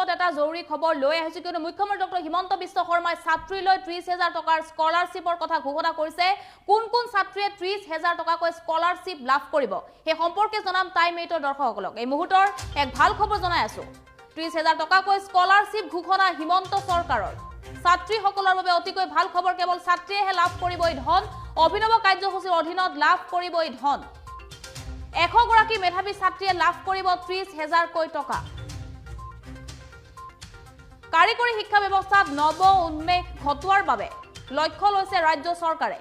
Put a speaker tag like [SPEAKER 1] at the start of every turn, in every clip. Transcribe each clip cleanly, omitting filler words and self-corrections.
[SPEAKER 1] এটা জৰুৰী খবৰ লৈ আহিছো, কিয়নো মুখ্যমন্ত্ৰী ডক্টৰ হিমন্ত বিশ্ব শৰ্মাই ছাত্ৰীলৈ 30000 টকাৰ স্কলাৰশ্বিপৰ কথা ঘোষণা কৰিছে। কোন কোন ছাত্ৰীয়ে 30000 টকাকৈ স্কলাৰশ্বিপ লাভ কৰিব সেই সম্পৰ্কে জনাম টাইম এইটৰ দৰ্শকসকলক। এই মুহূৰ্তৰ এক ভাল খবৰ জনাই আছো, 30000 টকাকৈ স্কলাৰশ্বিপ ঘোষণা হিমন্ত চৰকাৰৰ। ছাত্ৰীসকলৰ বাবে অতিকৈ ভাল খবৰ, কেৱল ছাত্ৰীয়েহে লাভ কৰিব এই ধন। অভিনৱ কাৰ্যসূচীৰ অধীনত লাভ কৰিব এই ধন। 100 গৰাকী মেধাৱী ছাত্ৰীয়ে লাভ কৰিব 30000কৈ টকা। কাৰিকৰী শিক্ষা ব্যৱস্থাত নৱ উন্মেষ ঘটোৱাৰ বাবে লক্ষ্য লৈছে ৰাজ্য চৰকাৰে।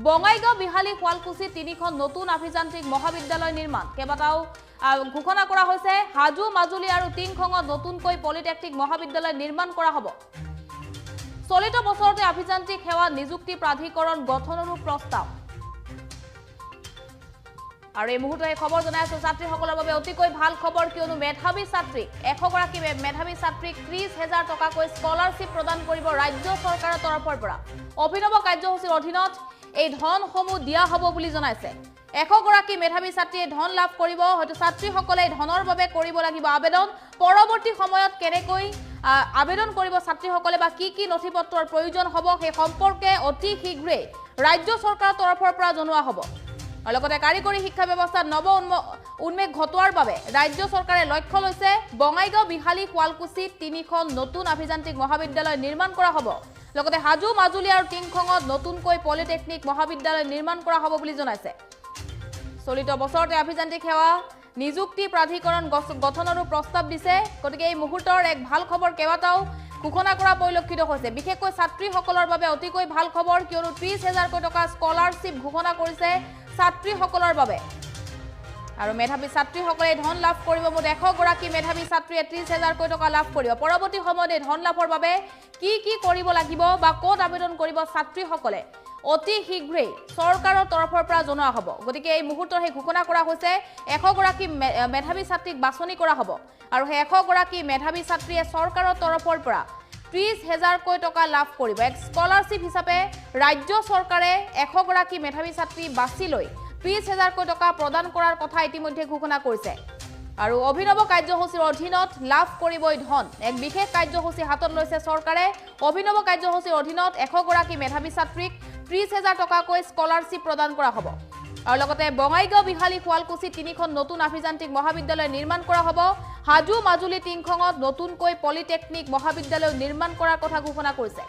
[SPEAKER 1] বঙাইগাঁও, বিহালী, শুৱালকুছি তিনিখন নতুন আভিযান্ত্ৰিক মহাবিদ্যালয় নিৰ্মাণ কেইবাটাও ঘোষণা কৰা হৈছে। হাজো, মাজুলী আৰু টিংখঙত নতুনকৈ পলিটেকনিক মহাবিদ্যালয় নিৰ্মাণ কৰা হ'ব। চলিত বছৰতে আভিযান্ত্ৰিক সেৱা নিযুক্তি প্ৰাধিকৰণ গঠনৰো প্ৰস্তাৱ। আৰু এই মুহূৰ্তত এই খবৰ জনাই আছো, ছাত্ৰীসকলৰ বাবে অতিকৈ ভাল খবৰ, কিয়নো মেধাৱী ছাত্ৰীক 100 গৰাকী মেধাৱী ছাত্ৰীক 30000 টকাকৈ স্কলাৰশ্বিপ প্ৰদান কৰিব ৰাজ্য চৰকাৰৰ তৰফৰ পৰা। অভিনৱ কাৰ্যসূচীৰ অধীনত এই ধনসমূহ দিয়া হ'ব বুলি জনাইছে। 100 গৰাকী মেধাৱী ছাত্ৰীয়ে ধন লাভ কৰিব। হয়তো ছাত্ৰীসকলে এই ধনৰ বাবে কৰিব লাগিব আবেদন। পৰৱৰ্তী সময়ত কেনেকৈ আবেদন কৰিব ছাত্ৰীসকলে বা কি কি নথি পত্ৰৰ প্ৰয়োজন হ'ব সেই সম্পৰ্কে অতি শীঘ্ৰেই ৰাজ্য চৰকাৰৰ তৰফৰ পৰা জনোৱা হ'ব। আৰু লগতে কাৰিকৰী শিক্ষা ব্যৱস্থাত নৱ উন্মেষ ঘটোৱাৰ বাবে ৰাজ্য চৰকাৰে লক্ষ্য লৈছে। বঙাইগাঁও, বিহালী, শুৱালকুছিত তিনিখন নতুন আভিযান্ত্ৰিক মহাবিদ্যালয় নিৰ্মাণ কৰা হ'ব। লগতে হাজো, মাজুলী আৰু টিংখঙত নতুনকৈ পলিটেকনিক মহাবিদ্যালয় নিৰ্মাণ কৰা হ'ব বুলি জনাইছে। চলিত বছৰতে আভিযান্ত্ৰিক সেৱা নিযুক্তি প্ৰাধিকৰণ গঠনৰো প্ৰস্তাৱ দিছে। গতিকে এই মুহূৰ্তৰ এক ভাল খবৰ কেইবাটাও ঘোষণা কৰা পৰিলক্ষিত হৈছে। বিশেষকৈ ছাত্ৰীসকলৰ বাবে অতিকৈ ভাল খবৰ, কিয়নো 30000কৈ টকা স্কলাৰশ্বিপ ঘোষণা কৰিছে ছাত্ৰীসকলৰ বাবে। আৰু মেধাৱী ছাত্ৰীসকলে ধন লাভ কৰিব। মুঠ 100 গৰাকী মেধাৱী ছাত্ৰীয়ে 30000কৈ টকা লাভ কৰিব। পৰৱৰ্তী সময়ত এই ধন লাভৰ বাবে কি কি কৰিব লাগিব বা ক'ত আবেদন কৰিব ছাত্ৰীসকলে অতি শীঘ্ৰেই চৰকাৰৰ তৰফৰ পৰা জনোৱা হ'ব। গতিকে এই মুহূৰ্তত সেই ঘোষণা কৰা হৈছে, 100 গৰাকী মেধাৱী ছাত্ৰীক বাছনি কৰা হ'ব আৰু সেই 100 গৰাকী মেধাৱী ছাত্ৰীয়ে চৰকাৰৰ তৰফৰ পৰা 30000কৈ টকা লাভ কৰিব। এক স্কলাৰশ্বিপ হিচাপে ৰাজ্য চৰকাৰে 100 গৰাকী মেধাৱী ছাত্ৰী বাছি লৈ 30000কৈ টকা প্ৰদান কৰাৰ কথা ইতিমধ্যে ঘোষণা কৰিছে। আৰু অভিনৱ কাৰ্যসূচীৰ অধীনত লাভ কৰিব এই ধন। এক বিশেষ কাৰ্যসূচী হাতত লৈছে চৰকাৰে। অভিনৱ কাৰ্যসূচীৰ অধীনত 100 গৰাকী মেধাৱী ছাত্ৰীক 30000 টকাকৈ স্কলাৰশ্বিপ প্ৰদান কৰা হ'ব। আৰু লগতে বঙাইগাঁও, বিহালী, শুৱালকুছি তিনিখন নতুন আভিযান্ত্ৰিক মহাবিদ্যালয় নিৰ্মাণ কৰা হ'ব। হাজো, মাজুলী, টিংখঙত নতুনকৈ পলিটেকনিক মহাবিদ্যালয় নিৰ্মাণ কৰাৰ কথা ঘোষণা কৰিছে।